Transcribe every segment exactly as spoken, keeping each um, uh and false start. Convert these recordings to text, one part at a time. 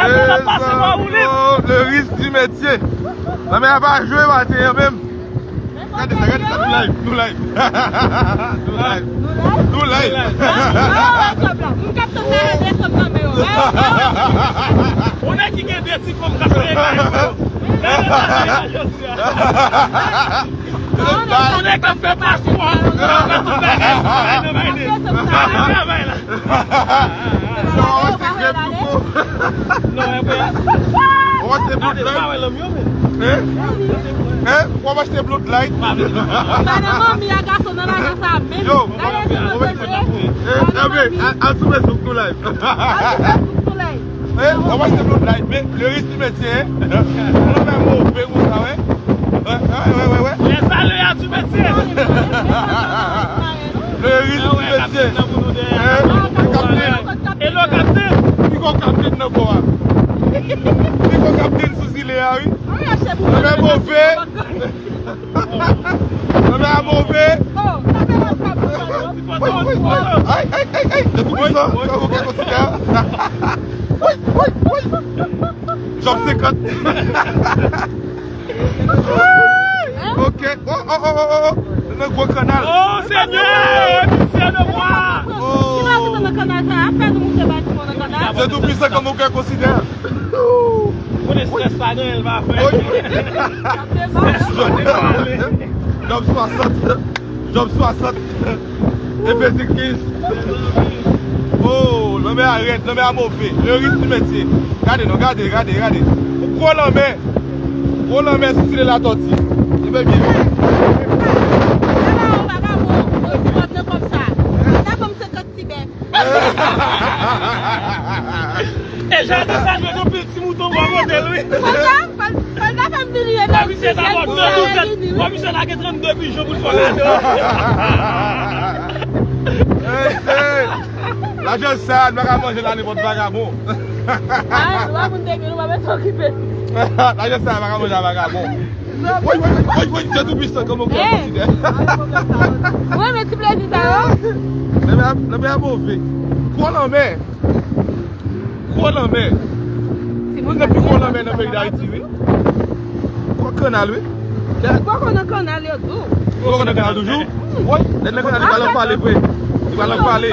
Sa pase pa woule. Oh, le risque du métier. Lanmè a pa jwe maten an menm. Gade sa, gade sa, nou live, nou live. Nou live. Nou live. Moun k ap tann nan adrès nan men yo. Ou nèg ki gen de ti fanm k ap peye kay pou yo. Gade sa, gade sa. Konnen k ap fè paspò, k ap fè tout bagay, travay nan bay de. Travay la. Sa w wè se krèm tou kou. Non, e vre. W wè se bloodline. Hein? Hein? W ap achte bloodline. Gade manmi a gason nan lajan sa menm. Yo, w ap achte bloodline. Hein? Al sou Facebook nou live. Al sou Facebook nou live. Eh, w ap achte bloodline, men le risque du métier, hein? Lanmè move konsa, wi. Wi, wi, wi, wi. Les aléas du métier. Le risque du métier. Hein? Kapten. Hello, kapten. Piga w kapten nan bò a. Piga w kapten sou zile a, wi. Lanmè move. Lanmè a move. Woy, woy, woy. Ay, ay, ay, ay. Dye Toupisan, kòman w ka konsidere? Woy, woy, woy. Job senkant. Ok. Oh, oh, oh, oh, oh. Nou nan gwo kannal. Oh, Senyè, pitié de moi. Oh. Ki va moute nan kannal sa? Apèn nou moute bay timoun nan kannal. Dye Toupisan, kòman w ka konsidere? Konnen strès pa gen anyen l pa fè. Strès pa gen anyen. Job swasant. Job swasant. Efezi kenz. Oh, lanmè a rèd, lanmè a move. Le risque du métier. Gade non, gade, gade, gade. Yon gwo lanmè. Gwo lanmè sou zile Latòti. Li menm li. E jan de sa, nou gen pil ti mouton bò kote l, wi. Fò l ta, fò l, fò l ta fè m vini, e bèl ti jèn pou mwen vini, wi. Kòm misye lage trannde pijon pou l fè ladan. Hey, hey. Lajan sa, nou pa ka manje la nenpòt vagabon. Ay, nou pa moun de byen, nou pa bezwen okipe. Lajan sa, pa ka manje a vagabon. Woy, woy, woy, woy, woy, Dye Toupisan, kòman w ka konsidere? Ou renmen ti plezi sa yo? Lanmè a, lanmè a move. Gwo lanmè. Gwo lanmè. Youn nan pi gwo lanmè nan peyi Dayiti, wi. Gwo kannal, wi. Poko nan kannal yo tou. Poko nan kannal toujou? Woy, lè nan kannal, li pral anfale vre. Li pral anfale. Li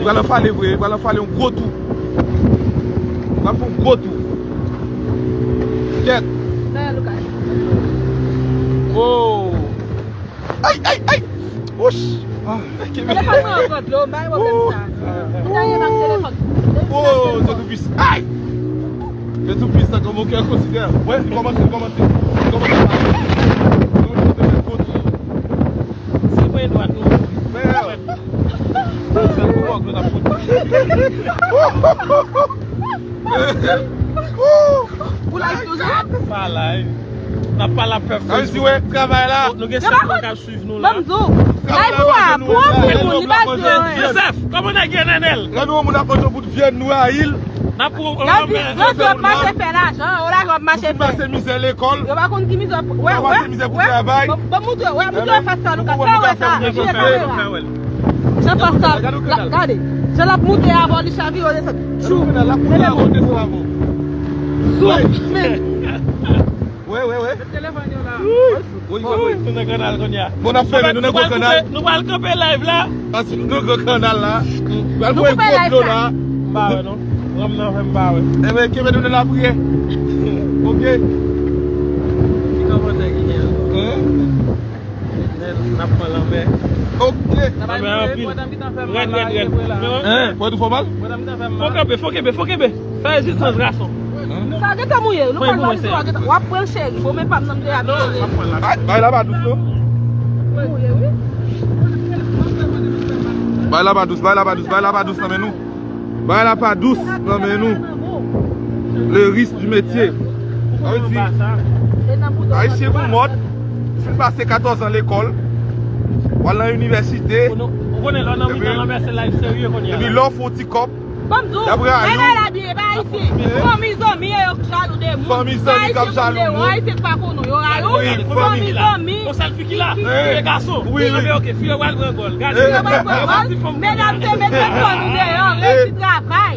pral anfale vre, li pral anfale yon gwo tou. Li pral fè yon gwo tou. Kèt. Oh. Ay, ay, ay! Wouch! Ah, telefòn mwen an pran dlo, m pa gen pwoblèm sa. Mwen ta gen ak telefòn. Oh, Dye Toupisan. Ay! Dye Toupisan, kòman w ka konsidere? Wè, li kòmanse, li kòmanse. Li kòmanse pale. Li kòmanse fè kout. Si mwen dwat nou. Mwen. Sa pou wòk nou t ap kout. Ou live toujou? Pa live. N ap pale ap fè Facebook. Travay la. Nou gen sèt moun k ap suiv nou la. Ban m di w, live ou a, pou anpil moun, li pa di anyen. Joseph, kòman nèg yo, Nenel? Lè nou wè moun ap manje yon bout vyann, nou rayi l. N ap pran. Yo di, yo di w ap mache fè lajan, yon lajan w ap mache fè. Ou fin pase mizè lekòl. Yo pa konn ki mizè, wè, wè, wè. Ban m moutre w, wè, moutre w fas sa, Lucas. Fè wè sa, jire kamera. Jan fas sa, gade. Jan l ap moute avè w, li chavire, w desann. Tchou. Mete men. Zoom, men. Wè, wè, wè. Wi, wi, wi. Nou nan kannal kounye a. Bon, n ap fèmen, nou nan gwo kannal. Nou pral kanpe live la. Paske nou nan gwo kannal la. Nou pral voye gwo dlo la. M pa wè non. Ranm nan fè m pa wè. Enben, kenbe nou nan lapriyè. Ok. Ki kòmantè ki gen ankò? Hein? N ap pran lanmè. Ok. Lanmè anpil. Rèd, rèd, rèd. Hein? Fò tou fò mal? Fò kenbe, fò kenbe, fò kenbe. Fè rezistans, gason. Sa gentan mouye. Nou pral la, w ap pran l, cheri. Bon, men pa m nan m te abite. Ay, bay la pa dous, non? Mouye, wi. Bay la pa dous, bay la pa dous, bay la pa dous nan men nou. Bay la pa dous nan men nou. Le risque du métier. Sa vle di, Ayisyen gon mòd, fin pase katòz an lekòl, w al nan inivèsite, epi lè w fè yon ti kòb, Ban m di w, y ap rayi w. Bagay la byen, e pa ayisyen. Fanmi zanmi yo k jalou de moun. Fanmi zanmi k ap jalou moun. Ayisyen k pa konnen w, yo rayi w. Fanmi zanmi. Yon sèl fi ki la. Wi, wi. Fi yo pral pran gòl. Gade. Fi yo pral pran gòl. Medam, se mete kò nou deyò, redi travay.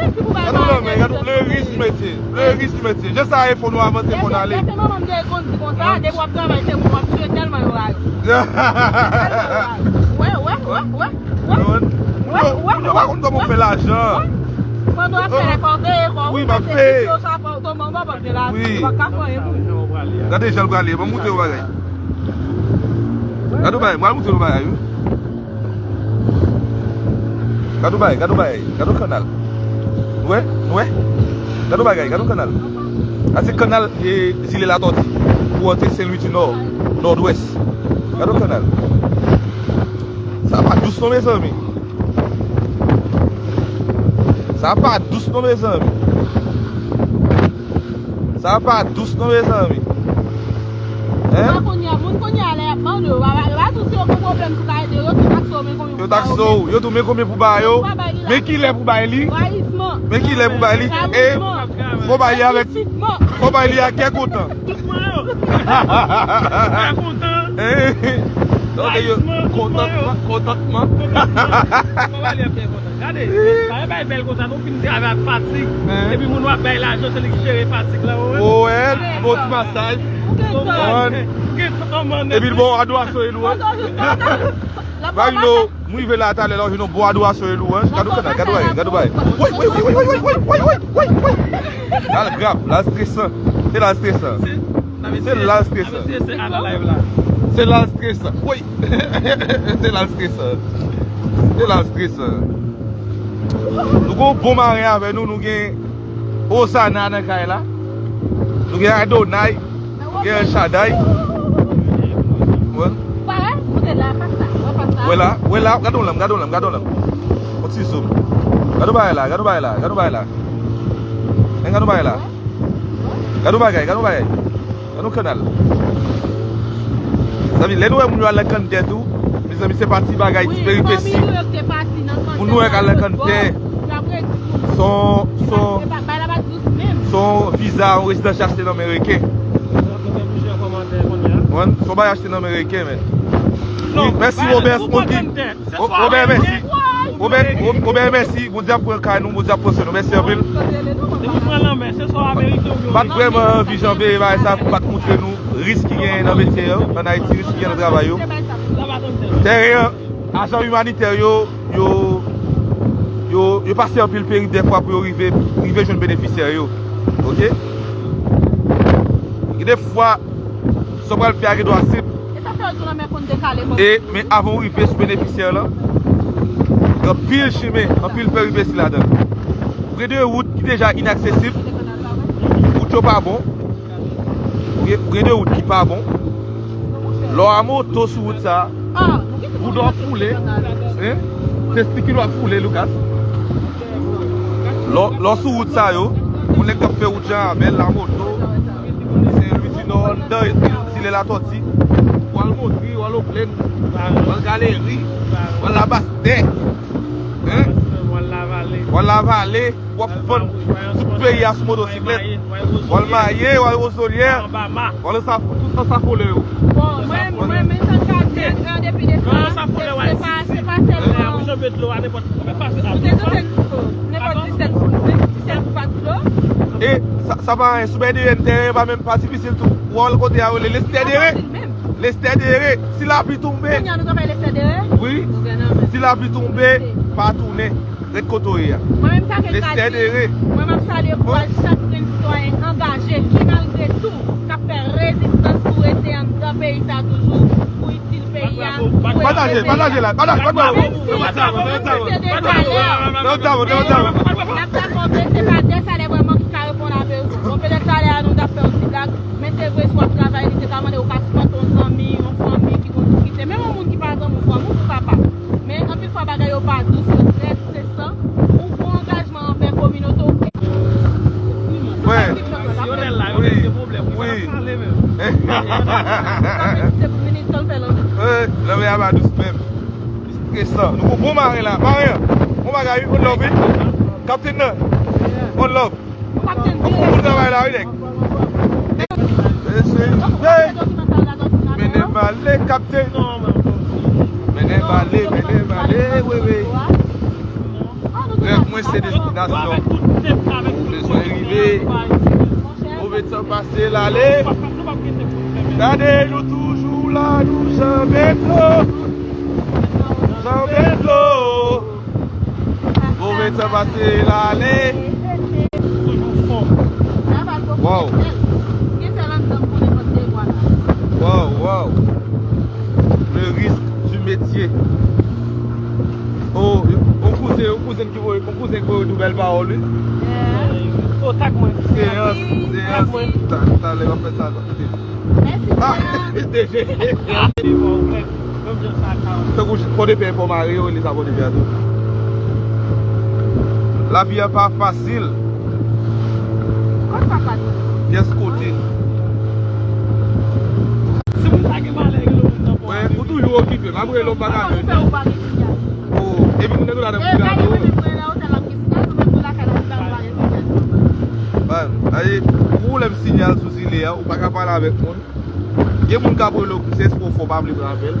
Gade yon lanmè, gade yon, le risk li mete. Le risk li mete. Jan sa ye, fò nou avanse, fò n ale. Depi manman m te konn di konsa, depi w ap travay, se moun w ap tiye tèlman yo rayi. Wè, wè, wè, wè, wè. Wè, wè, wè. Moun yo pa konn kòman w fè lajan. Pandan w ap fè lè, fò w veye kò w. Wi, m ap veye. Wi. Gade jan l prale, ban m montre yon bagay. Gade yon bagay, mwen montre yon bagay, wi. Gade yon bagay, gade yon bagay, gade yon kannal. Nou wè, nou wè. Gade yon bagay, gade yon kannal. A se kannal e, Zile Latòti. Pou antre Sen Lwi di Nò, Nòdwès. Gade yon kannal. Sa pa dous non, mezanmi. Sa pa dous non, mezanmi. Sa pa dous non, mezanmi. Hein? Sa kounye a, moun kounye a, lè y ap mande yo, yo pa, yo pa tou si yo gen pwoblèm sou kay de yo, yo tou takse w, men konbyen pou ba yo. Yo takse w, yo tou men konbyen pou ba yo. Men kilè pou bay li. Men kilè pou bay li. E fò bay li avèk, fò bay li ak kè kontan. Tout mwen yo. Kè kontan. Hein? Kontantman, kontantman. Fò bay li ak kè kontan. Gade, pa bay bèl konsa, nou fin travay ak fatig. Epi moun w ap bay lajan, se li ki jere fatig la, ou wè? Ou wè, bon ti masaj. Epi l bon adorasyon e lwanj. Right now, m rive la talè la, ou jwenn yon bon adorasyon e lwanj. Gade yon kannal, gade yon bagay, gade yon bagay. Woy, woy, woy. La l grav, la l stresan. Se la l stresan. Se la l stresan. Se la l stresan. Woy. Se la l stresan. Se la l stresan. Nou gen yon bon maren avè nou, nou gen Osana nan kay la. Nou gen Adonay, nou gen El Shaddai. Wè. Wè la, wè la, gade yon lanm, gade yon lanm, gade yon lanm. Yon ti zoom. Gade yon bagay la, gade yon bagay la, gade yon bagay la. Hein, gade yon bagay la. Gade yon bagay, gade yon bagay. Gade yon kannal. Zanmi, lè nou wè moun yo al nan kanntè tou, mezanmi, se pa ti bagay, ti peripesi. Moun nou wè k al nan kanntè. Son, son, son viza, yon rezidans y achte nan men Reken. Son bagay achte nan men Reken, men. Wi, mèsi, Robert Smoky. Robert, mèsi. Robert, Robert, mèsi. Bondye ap pran kay nou, Bondye ap pran swen nou. Mèsi anpil. M pa t vrèman anvi janbe bagay sa pou m pa t montre nou risk ki genyen nan metye yo, ann Ayiti, risk ki genyen nan travay yo. Tèren an, ajan imanitè yo, yo, yo, yo pase anpil perip dèfwa pou yo rive, rive jwenn benefisyè yo. Oke? Gen de fwa, sa w pral fè a gen dwa senp. E sa fè yo di lanmè konn dekale kòm. E, men avan w rive sou benefisyè lan, gen anpil chimen, anpil peripesi ladan l. Ou gen de wout ki deja inaksesib, wout yo pa bon. Ou gen, ou gen de wout ki pa bon. Lè w a moto sou wout sa, bouda w ap foule, hein? Testikil w ap foule, Lucas. Lè w, lè w sou wout sa yo, moun nèg k ap fè wout Jan Rabèl, Lamoto, Sen Lwi di Nò, anndan Zile Latòti, w al Motri, w al Oklèn, w al Galeri, w al Labastè, hein? W al Lavale, w ap vann tout peyi a sou motosiklèt, w al Maye, w al Wozolyè, w al Ansa, tout Ansafolè yo. Bon, mwen, mwen, men sa m ka di an depi de sa, se, se pa, se pa sèlman. Ou te sanse nenpòt disèt goud, disèt goud pati dlo. E sa, sa pa anyen, sou bèy de yèn tèren pa menm pa difisil tou. Ou al kote a rele Lestè Dere. Lestè Dere. Si lapli tonbe. Kounye a nou ka fè Lestè Dere? Wi. Si lapli tonbe, pa tounen. Ret kote w ye a. Mwen menm sa ke m ka di, mwen m ap salye kouraj chak grenn sitwayen angaje ki malgre tou k ap fè rezistans pou rete anndan peyi sa toujou, pou itil peyi a. Pataje, pataje la, pataje, pataje. Menm si, menm si se de salè, n ap dakò ke se pa de salè vrèman ki ka reponn a bezwen. Bon, petèt talè a nou t ap fè yon ti blag, men se vre si w ap travay, li te ka mande ou ka sipòte yon zanmi, yon fanmi ki gon difikilte. Menm yon moun ki pa zanmi w, fanmi w pou papa. Men anpil fwa bagay yo pa dous, yo trè stresan. Ou pran angajman anvè kominote w. Frè, wi, wi. Lanmè a pa dous menm. Resan. Nou gon bon maren la. Maren an. Bon bagay, wi. On love, wi. Kaptenn nan. On love. Kaptenn. Bon travay la, wi, nèg. Mesye, hey! Mennen m ale, kaptenn. Mennen m ale, mennen m ale, wi, wi. Rèv mwen se destinasyon. Ou bezwen rive. Move tan pase l ale. Gade nou toujou la, nou janbe dlo. Janbe dlo. Move tan pase l ale. Toujou fò. Wow. Wow, wow. Le risque du métier. Oh, yon kouzen, yon kouzen ki voye, yon kouzen ki voye tou bèl pawòl, wi. Oh, tag mwen. Seyans, seyans. Talè w ap fè sa. Mèsi, ah, Seyans. Tankou Pòdepè enfòmare yo, rele sa Pòdepè a tou. Lavi a pa fasil. Pyès kote. Si moun sa gen malè, rele moun nan. Wè, ou toujou okipe. M ap rele w pa ka jwenn. Oh, epi moun nan tou la nan. Bon, gade, pwoblèm sinyal sou zile a, ou pa ka pale avèk moun. Gen moun k ap rele w, se eske w fò, w pa vle pran apèl.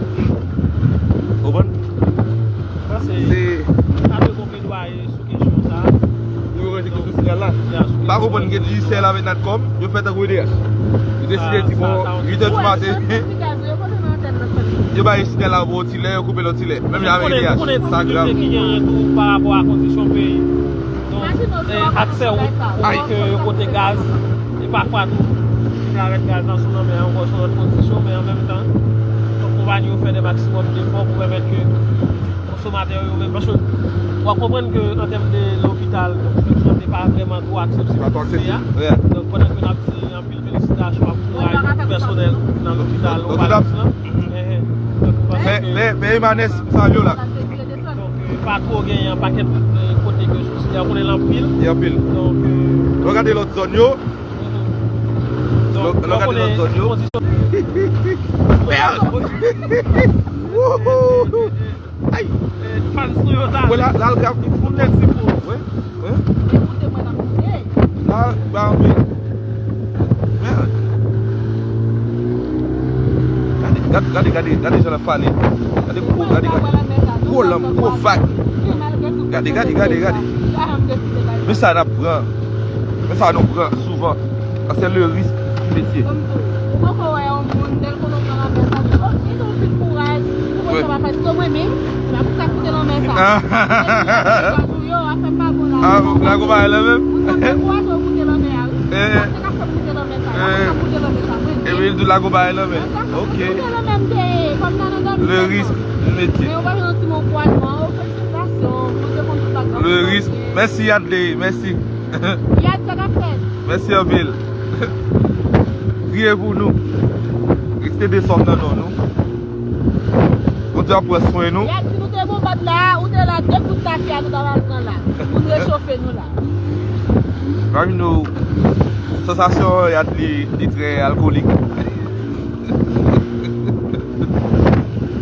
Konprann? Sa se, se ta dwe gon pledwaye sou kesyon sa. Pou yo ranje kesyon sinyal la. M pa konprann gen Digicel avèk Natcom, yo fè tankou E D H. Yo deside di, bon, uit è di maten, yo bay sinyal la pou yon ti lè, yo koupe l yon ti lè. Menm jan avèk E D H. Sa grav. Ki genyen tou pa rapò a kondisyon peyi. Donk, eh, aksè ou, ou ke yo pote gaz, e pafwa tou, si te arèt gaz lan sou lanmè an, ankò se yon lòt kondisyon, men an menm tan, fòk konpayi yo fè de maksimòm defò pou pèmèt ke konsomatè yo menm, paske w ap konprann ke an tèm de lopital, sante pa vrèman twò aksesib pou peyi a. Donk, pandan ke n ap di anpil felisitasyon ak kouraj pou pèsonèl nan lopital Opalis lan. Men, men, men Emanes, m salye w la. Donk, eh, pa twò genyen yon pakèt, eh, kote ke sousi a konnen l anpil. Li anpil. Donk, eh, lè w gade lòt zòn yo, lè w gade lòt zòn yo. Mèd! Wouhou! Ay! Fans nou yo ta. Wè la, la l grav li fou nèt. Wè, wè. La, ba, men. Mèd. Gade, gade, gade, gade, gade jan l ap fale. Gade gwo, gade, gade. Gwo lanm, gwo vag. Gade, gade, gade, gade. Men sa n ap pran. Men sa nou pran souvan. Sa se le risk du métier. Ou poko wè yon moun, lè l konnen w pran lanmè sa, di, oh, di nou anpil kouraj, ou konn sa pa fè, sinon mwen menm, se pa pou sa k koute lanmè sa. Epi, yo, afè m pa bon la. Ah, la konpayi la menm? Moun nan dekouraje w koute lanmè a, wi. Eh. Sa k ap fè m koute lanmè sa, sa k ap koute lanmè sa, mwen menm. Epi l di la konpayi la menm. Ok. Koute lanmè m te ye, kòm nan nan dòmi sèlman. Le risque du métier. Men ou pa jwenn yon ti mo kwa non, felisitasyon, Bondye konn tout bagay. Le risque. Mèsi, Adley, mèsi. Yad, sa k ap fèt? Mèsi anpil. Priye pou nou. Reste de sòm nan non nou. Bondye ap pran swen nou. Yad, si nou te gon bòt la, ou te la, de kout tafya nou ta pral pran la. Pou n rechofe nou la. Imajine w, sansasyon Yad li, li trè alkolik.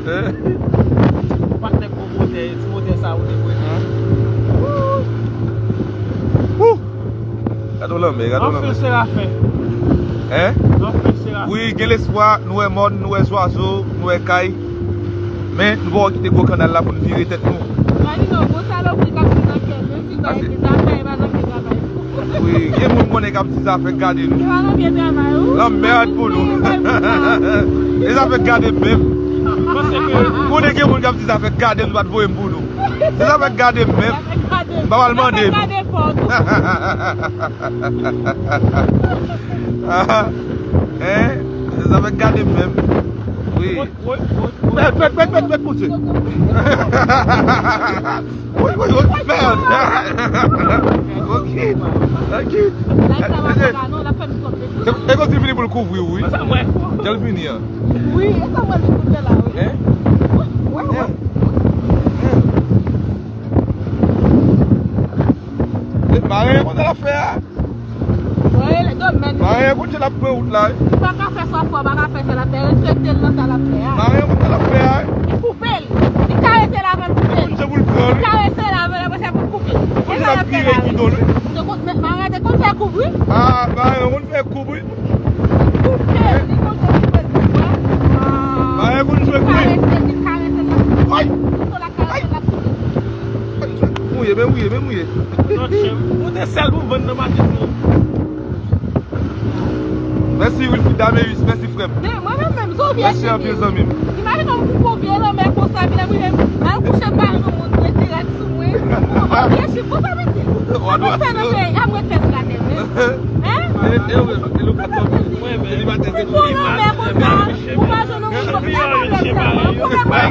Ou pa t nèk bon motè, ti motè sa ou te bwè. Wouh! Gade w lanmè, gade w lanmè. Anfil Serafen. Hein? Anfil Serafen. Wi, gen lespwa, nou wè mòn, nou wè zwazo, nou wè kay. Men, nou pa wè kite gwo kannal la pou n vire tèt nou. Mani non, gwo salopri k ap vin nan kè m, yo di bay zafè, e pa nan pye travay. Wi, gen moun konnen k ap di zafè gade nou. Yo pa nan pye travay, ou. Lanmèd pou nou. E zafè gade m menm. Konnen gen moun k ap di zafè gade m, nou pa t voye m pou nou. Se zafè gade m menm. M pa pral mande nou. Hein? Se zafè gade m menm. Wi. Pèt, pèt, pèt, pèt, pèt, pouse. Wi, wi, wi, mèd. Ok, ok. E, e konsi fini pou l kouvri w, wi. Jan l fini an. Wi, e sa mwen li pou fè la, wi. Hein? Wi, wi. Hein? Hein? Maren an konn sa l ap fè a. Maren an konn sa l ap pran wout la, wi. Ou pa ka fè sa fò, ou pa ka fè sa l ap fè. Respekte l nan sa l ap fè a. Maren an konn sa l ap fè a, wi. Koupe l. Li ka rete la avè Ah, ba, yo konn fè koup, wi. Koupe, li konn fè koup, wi. Ba, yo konn jwe koup, wi. Karese, li karese la. Ay! Li karese la, koupe. Mouye, men mouye, men mouye. Ou te sèl pou vann nan maten sa. Mèsi, Wilfried Dameus, mèsi, frè m. Men, mwen menm, menm, se yon vye cheri. Mèsi anpil, zanmi m. Imajine w koupe yon vye lanmè konsa, vin ap rive al kouche m pa yon moun, mwen dirèk sou mwen. Ou konprann vye cheri, konsa m di. Ap ret fè nan peyi, ap ret fè sou latè, men. Hein? E, e, e, e, Lucas, selibatè, se pou lanmè konsa, ou pa jwenn yon moun konsa, pa pwoblèm sa, pwoblèm mwen.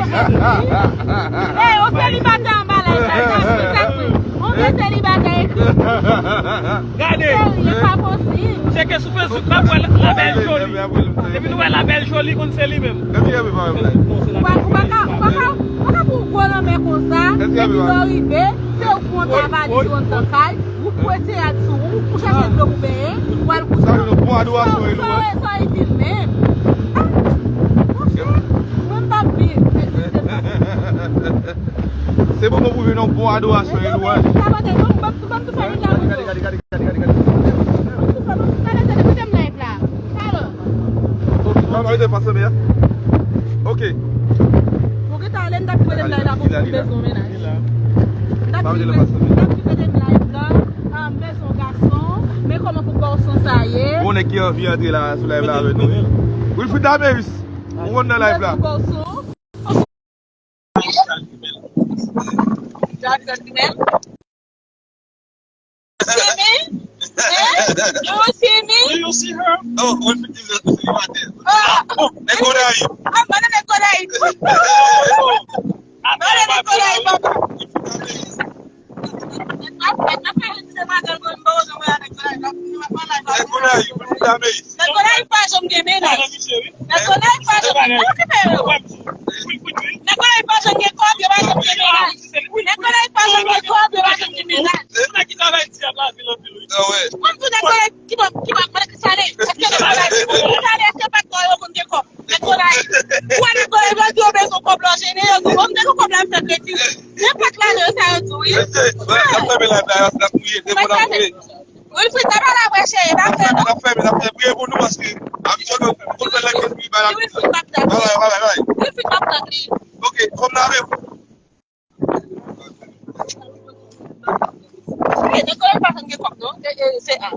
Ey, yon selibatè anba la, yon vye selibatè ekri. Gade. Serye, pa posib. Cheke sou Facebook, n ap wè La Belle Jolie. Depi nou wè La Belle Jolie, konn se li menm. Ou pa, ou pa ka, ou pa ka, ou pa ka pou gwo lanmè konsa, epi lè w rive, se ou ki konn ta valiz ou anndan kay, ou pou etye rad sou ou, ou chache dlo pou benyen, ou al kouche. Sa se yon bon adorasyon, Elou, hein? Sa, sa itil menm. Ah, monchè, mwen m p ap viv, egziste pa. Se moman pou vin yon bon adorasyon, Elou, hein? Sa mande, bon, bon, bon, tou fè yon la. Gade, gade, gade, gade, gade, gade. Gade, gade, gade, mete m live la. Talè. Ok, mwen mete fas anmè a. Ok. Ou gentan ale, m t ap kite m live la pou bezwen mennaj. M t ap kite m live la, ah, bezwen gason, men kòman pou gason sa ye? Gon nèg ki anvi antre la sou live la avè nou, wi. Wilfried Dameus, ou konn nan live la. Gason. Jacques Grimel. See me? Eh? You see me? Do you see her? Oh, what you do that? You are there. Ah! Nèg Gonayiv. Ah, mwen nèg Gonayiv. Mwen nèg Gonayiv, papa. Nèg Gonayiv, Wilfried Dameus. Nèg Gonayiv pa janm gen mennaj. Nèg Gonayiv pa janm gen, mwen ki fè yo. Nèg Gonayiv pa janm gen kòb, yo pa janm gen mennaj. Nèg Gonayiv pa janm gen kòb, yo pa janm gen mennaj. Moun ki travay di ap la vil anpil, wi. Ah ouais. Mwen di nèg Gonayiv ki pa, ki pa, mwen ki sale. Èske nèg Gonayiv ki sale, èske pa twa yo konn gen kòb? Nèg Gonayiv. Ou wè nèg Gonayiv yo di yo bezwen kòb la, jene yo di, bon, m te gen kòb la, m fè kredi. Nenpòt lajan sa yo di, wi. Mesye, n ap fèmen live la, n ap mouye, telefòn ap mouye. Wilfried, pa pale apre cheri, pa fè non. N ap fèmen, n ap fèmen, priye pou nou paske aktyèlman, pou fè lèk espri ba la. Wilfried, pa pale. Bye bye, bye bye, bye. Wilfried, pa pale. Ok, fòm nan avè w. Ok, nèg yo pa konn gen kòb non. E, e, se a.